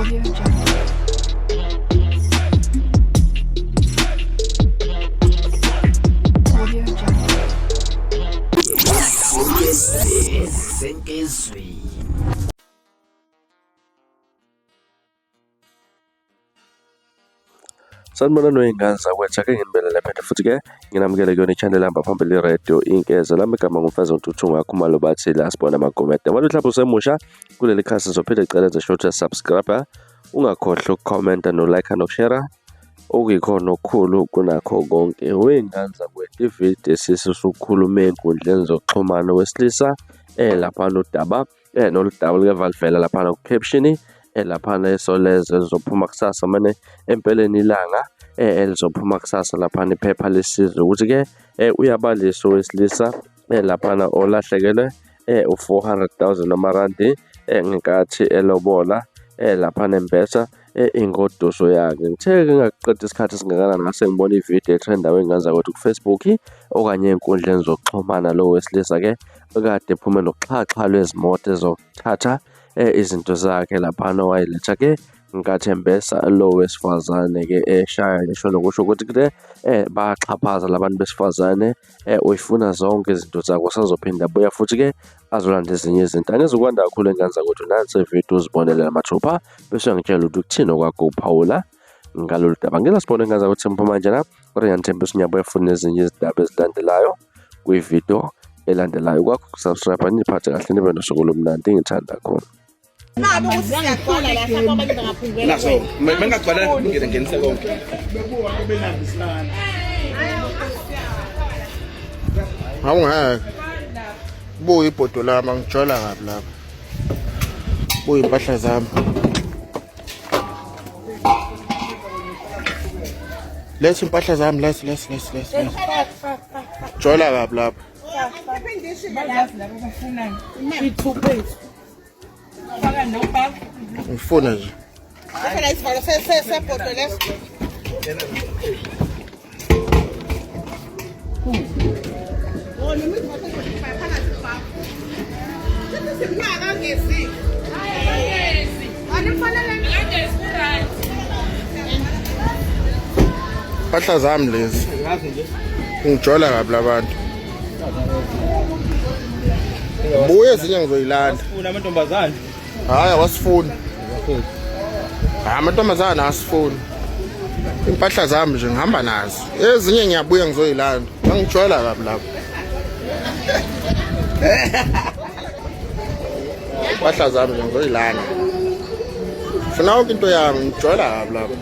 Audio Jungle. Audio Jungle. Senkezweni. Sanibonani wey'ngane zakwethu, ake nginibelele phela futhi-ke nginamukele kuyona i-channel ehamba phambili i-radio Inkeza. Lami igama nguMfeza Ntuthu Khumalo bathi la sibona amagumede. Abantu mhlawumbe usemusha kuleli khasi ngizophinde ngicela enze sure ukuthi subscribe, ungakhohlwa ukukhomenta no-like nokushare okuyikhona okukhulu kunakho konke. Wey'ngane zakwethu ividiyo esisukhulume ey'nkundleni zokuxhumana owesilisa laphana udaba Nolu daba luke valivela laphana ku-caption laphana eSolezwe elizophuma kusasa mane empeleni ilanga elizophuma kusasa laphana iphepha lesizwe ukuthi-ke uyabalisa owesilisa laphana olahlekelwe u-400,000 wamarandi ngenkathi elobola laphana embesa ingoduso yakhe. Ngithe-ke ngingaqeda isikhathi esingakanani ngase ngibona ividiyo etrendayo engaza ukuthi ku-Facebook okanye ey'nkundleni zokuxhumana lo wesilisa-ke okade ephume noxhaxha lwezimoto ezokuthatha izinto zakhe laphana owayeletha-ke ngenkathi embesa lo wesifazane-ke eshaya esho nokusho ukuthi-ke bayaxhaphaza labantu besifazane uyifuna zonke izinto zakho usazophinda abuya futhi-ke azolanda ezinye izinto. Angizukwanda kakhulu engane zakwethu nansi ividiyo uzibonele mathupha bese uyangitshela ukuthi ukuthini okwakho uphawula ngalolu daba. Ngeke sibone engane zakwethu ngiphuma njena kodwa ngiyanithembisa ngiyabuya futhi nezinye izindaba ezilandelayo kwividiyo elandelayo. Kwakho kusubscribe niphathe kahle nibe nosuku olumnandi ngithanda khona. Nabo ukuthi siyagcwala la hlampe abanye bangaphungela. Naso, mengagcwala ngene ngenise konke. Hawu ngeke. Buya ibhodo lami angijola kabi lapha. Buya impahla zami. Letha impahla zami letha letha letha letha. Jola kabi lapha. Ngifuna nje. Phela isivalo sebhodo leso. Impahla zami lezi. Ngijola kabi labantu. Buye ezinye ngizoyilanda. Ufuna amantombazane? Hayi awasifuni. Hayi amantombazane asifuni. Impahla zami nje ngihamba nazo. Ezinye ngiyabuya ngizoyilanda. Angijwayela kabi lapho. Impahla zami nje ngizoyilanda. Funa yonke into yami ngijwayela kabi lapho.